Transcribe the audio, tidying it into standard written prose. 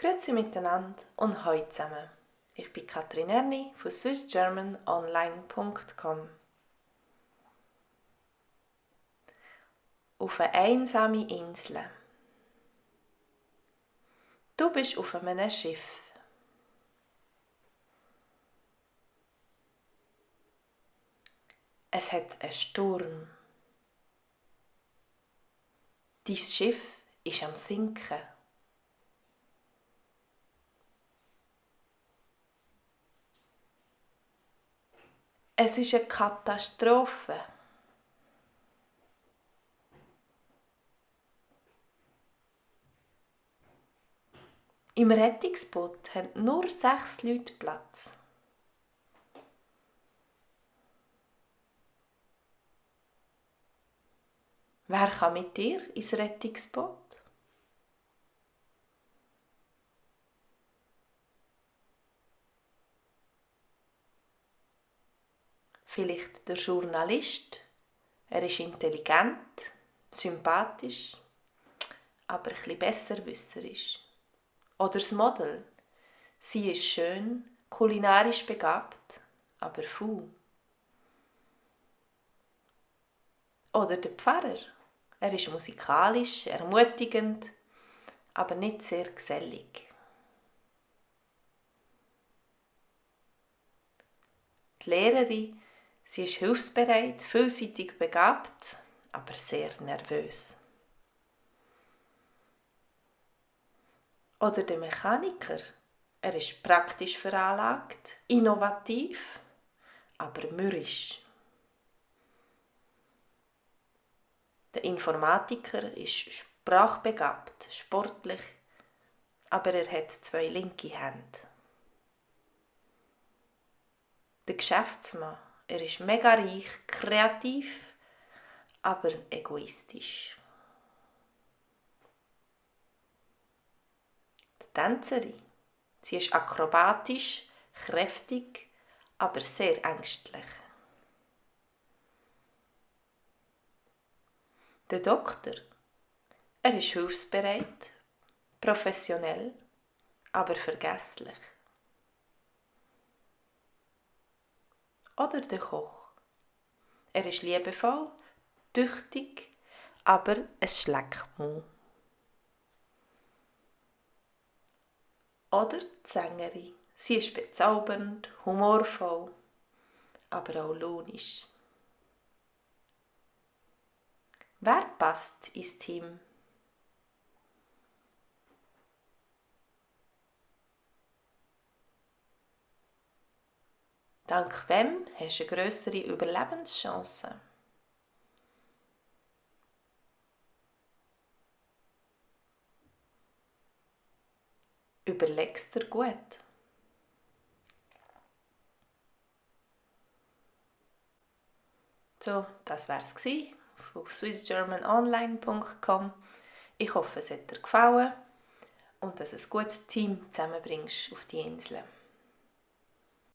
Grüezi miteinander und hallo zusammen. Ich bin Katrin Erni von swissgermanonline.com. Auf eine einsame Insel. Du bist auf einem Schiff. Es hat einen Sturm. Dein Schiff ist am Sinken. Es ist eine Katastrophe. Im Rettungsboot haben nur 6 Leute Platz. Wer kann mit dir ins Rettungsboot? Vielleicht der Journalist. Er ist intelligent, sympathisch, aber ein bisschen besserwisserisch. Oder das Model. Sie ist schön, kulinarisch begabt, aber faul. Oder der Pfarrer. Er ist musikalisch, ermutigend, aber nicht sehr gesellig. Die Lehrerin, sie ist hilfsbereit, vielseitig begabt, aber sehr nervös. Oder der Mechaniker. Er ist praktisch veranlagt, innovativ, aber mürrisch. Der Informatiker ist sprachbegabt, sportlich, aber er hat 2 linke Hände. Der Geschäftsmann, er ist mega reich, kreativ, aber egoistisch. Die Tänzerin, sie ist akrobatisch, kräftig, aber sehr ängstlich. Der Doktor, er ist hilfsbereit, professionell, aber vergesslich. Oder der Koch, er ist liebevoll, tüchtig, aber es schlägt Mund. Oder die Sängerin, sie ist bezaubernd, humorvoll, aber auch launisch. Wer passt ins Team? Dank wem hast du eine grössere Überlebenschance? Überleg's dir gut. So, das wär's von swissgermanonline.com. Ich hoffe, es hat dir gefallen und dass du ein gutes Team zusammenbringst auf die Insel.